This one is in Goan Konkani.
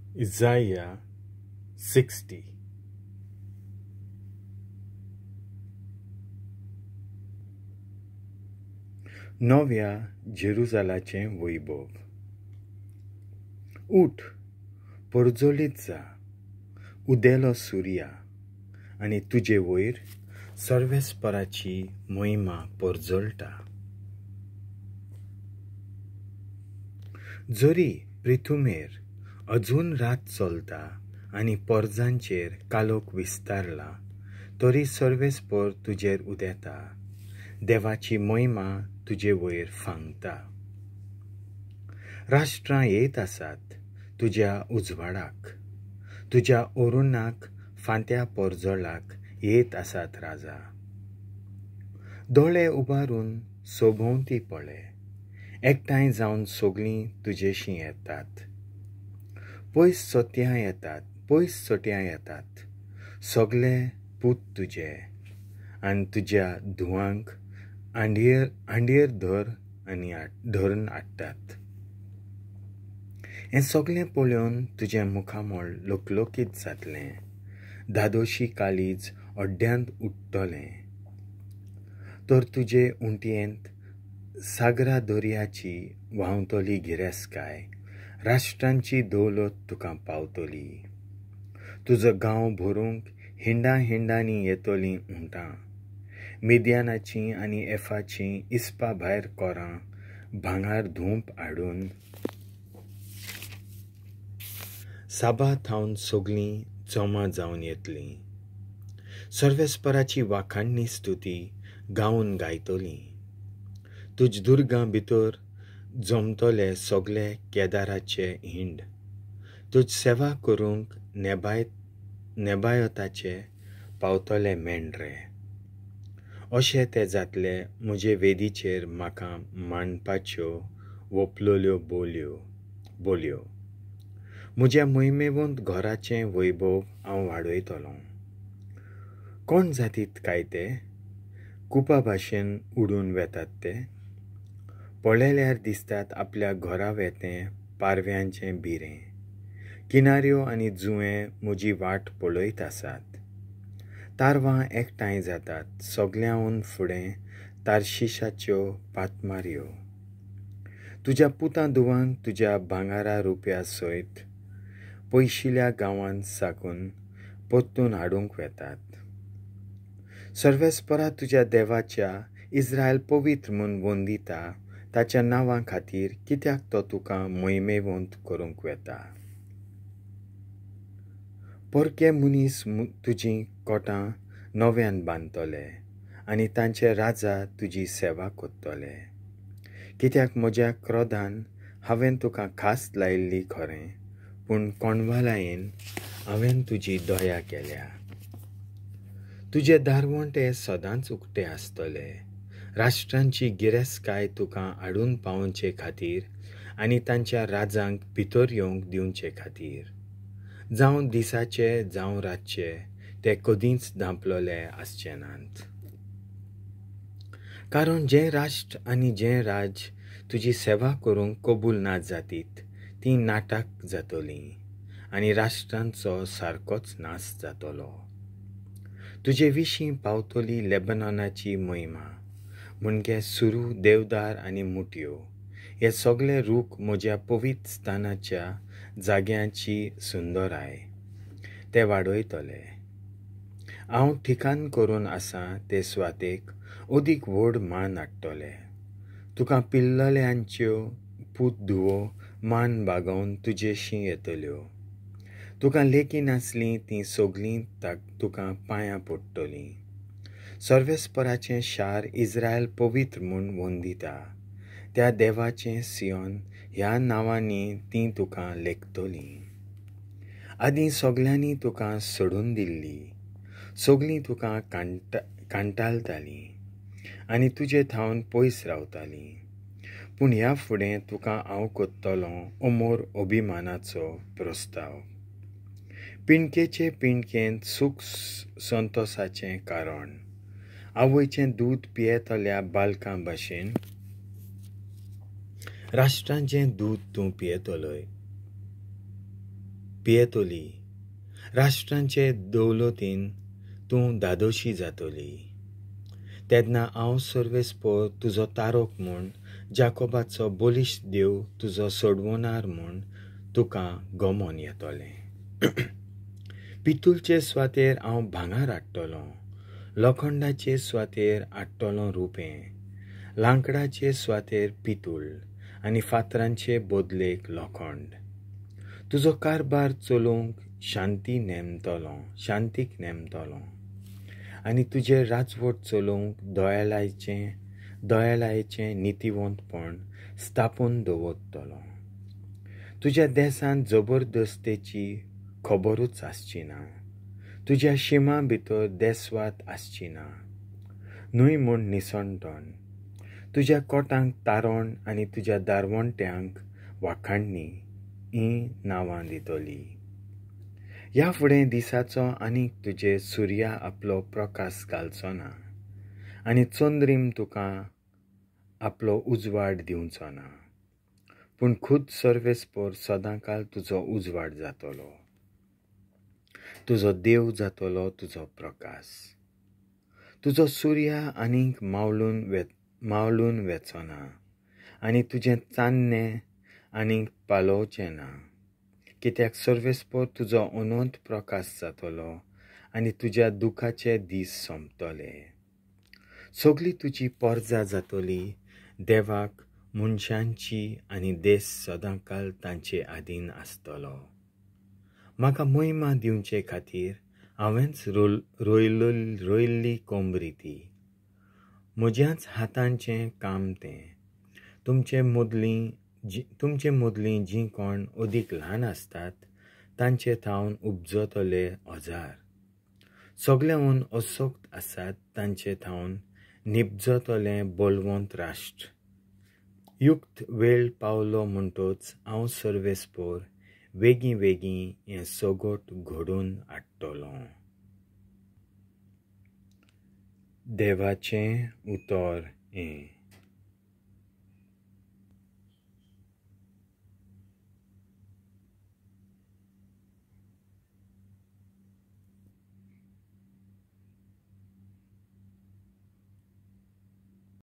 Isaiah 60. नव्या जेरुजालाचें वैभव. उठ, परजळीत जा, उदेलो सुर्या आनी तुजे वयर सर्वेस्पराची महिमा परजळटा. जरी पृथुमेर अजून रात चलता आनी पोरजांचेर कालोख विस्तारला, तरी सर्वेस्पर तुजेर उदेता, देवाची महिमा तुजे वयर फांगता. राष्ट्रां येत आसात तुज्या उजवाडाक, तुज्या अरुणाक फांत्या पोरजळाक येत आसात राजा. दोळे उबारून सोभोंवती पळय, एकठांय जावन सगळीं तुजेशीं येतात. पयस चोट्यां येतात, पयस चोट्यां येतात सगळे पूत तुजे, आनी तुज्या धुवांक आंडयेर धर आनी धरून हाडटात. हें सगळें पळोवन तुजें मुखामळ लकलकीत जातलें, धादोशी काळीज अड्ड्यांत उडटलें. तर तुजे उंटयेंत सागरा दर्याची व्हांवतली गिरेस्तकाय, राष्ट्रांची दौलत तुका पावतली. तुजो गांव भरूंक हिंडा हिंडांनी येतलीं उंटां, मिद्यानाचीं आनी एफाचीं इस्पा भायर कोरां भांगार धूंप हाडून साबा थावन सगळीं जमा जावन येतलीं. सर्वेस्पराची वाखाणणी स्तुती गावन गायतलीं. तुज दुर्गां भितर जमतले सगळे केदाराचे हिंड, तुज सेवा करूंक नेबायताचे पावतले मेंढरे. अशें ते जातले म्हजे वेदीचेर म्हाका मांडपाच्यो वोपलोल्यो बोलयो. म्हज्या मोहिमेवंत घराचें वैभव हांव वाडयतलों. कोण जातीत काय ते कुपा भाशेन उडून वेतात ते? पळयल्यार दिसतात आपल्या घरा वेतें पारव्यांचें बिरें. किनाऱ्यो आनी जुंवे म्हजी वाट पळयत आसात. तारवां एकठांय जातात सगळ्यांहून फुडें तारशिशाच्यो पातमाऱ्यो. तुज्या पुतां धुवांक तुज्या भांगरा रुपया सयत पयशिल्या गांवांत साकून परतून हाडूंक वेतात. सर्वेस्परा तुज्या देवाच्या इस्रायल पवित्र म्हूण वंदिता ताच्या नांवा खातीर, कित्याक तो तुका मोहिमेवंत करूंक वेता. परके मनीस तुजीं कोटां नव्यान बांदतले आनी तांचे राजा तुजी सेवा करतले. कित्याक म्हज्या क्रोधान हांवें तुका खास लायिल्ली खरें, पूण कोणवालायेन हांवें तुजी दया केल्या. तुजे दारवंटे सदांच उक्ते आसतले, राष्ट्रांची गिरेस्तकाय तुका हाडून पावोवचे खातीर आनी तांच्या राजांक भितर येवंक दिवचे खातीर. जावं दिसाचे जावं रातचे ते कदींच धांपलोले आसचे नात. कारण जें राष्ट्र आनी जें राज्य तुजी सेवा करूंक कबूल ना जातीत तीं नाटक जातलीं आनी राष्ट्रांचो सारकोच नाश जातलो. तुजे विशीं पावतली लेबनॉनाची महिमा, म्हणजे सुरू, देवदार आनी मुटयो, हे सगळे रूख म्हज्या पवित्र स्थानाच्या जाग्यांची सुंदराय ते वाडयतले. हांव ठिकाण करून आसा ते सुवातेक अदीक व्हड मान हाडटले. तुका पिल्लल्यांच्यो पूत धुवो मान बागोवन तुजेशीं येतल्यो. तुका लेखी नासलीं तीं सगळीं तुका पांयां पडटलीं. सर्वेस्पराचें शार इस्रायल पवित्र म्हूण वंदिता, त्या देवाचें सियोन ह्या नांवांनी तीं तुका लेखतलीं. आदीं सगळ्यांनी तुका सोडून दिल्ली, सगळीं तुका कांटाळटालीं आनी तुजे थावन पयस रावतालीं. पूण ह्या फुडें तुका हांव करतलों अमोर अभिमानाचो प्रस्ताव, पिंडकेचे पिंडकेंत सूख संतोसाचें कारण, आवयचें दूद पियेतल्या बालकां भाशेन राष्ट्रांचें दूद तूं पियेतलोय. पियेतली, राष्ट्रांचे दौलतीन तूं धादोशी जातली. तेन्ना हांव सर्वेस्पोर तुजो तारोक म्हूण, जाकोबाचो बलिश्ट देव तुजो सोडवणार म्हूण तुका गमोन येतलें. पितुलचे सुवातेर हांव भांगर हाडटलों, लोखंडाचे सुवातेर हाडटलों रुपें, लांकडाचे सुवातेर पितूळ आनी फातरांचे बदलेक लोखंड. तुजो कारभार चलोवंक शांतीक नेमतलो आनी तुजें राजवट चलोवंक दयाळायेचें नितीवंतपण स्थापून दवरतलो. तुज्या देशांत जबरदस्तेची खबरूच आसची ना, तुज्या शिमा भितर देसवात आसची ना, न्हय म्हूण निसणटण. तुज्या कोटांक तारण आनी तुज्या दारवंट्यांक वाखाणणी हीं नांवां दितली. ह्या फुडें दिसाचो आनीक तुजे सुर्या आपलो प्रकाश घालचो ना आनी चंद्रीम तुका आपलो उजवाड दिवचो ना, पूण खुद सर्वेस्पोर सदांकाल तुजो उजवाड जातलो, तुजो देव जातलो तुजो प्रकाश. तुजो सुर्या आनीक मावळून वेचो ना आनी तुजें चान्नें आनीक पालोवचें ना, कित्याक सर्वेस्पोर तुजो अनंत प्रकाश जातलो आनी तुज्या दुखाचे दीस सोंपतले. सगली तुजी परजा जातली देवाक मनशांची आनी देश सदांकाल तांचे आदीन आसतलो. म्हाका महिमा दिवचे खातीर हांवेंच रोयल्ली कोंबरी ती, म्हज्याच हातांचें काम तें. तुमचे मदलीं जीं कोण अदीक ल्हान आसतात तांचे थावन उपजतले हजार, सगळ्यांहून असक्त आसात तांचे थावन निपजतलें बलवंत राष्ट्र. युक्त वेळ पावलो म्हणटच हांव सर्वेस्पोर वेगीं वेगीं हें सगट घडोवन हाडटलों. देवाचें उतर हें.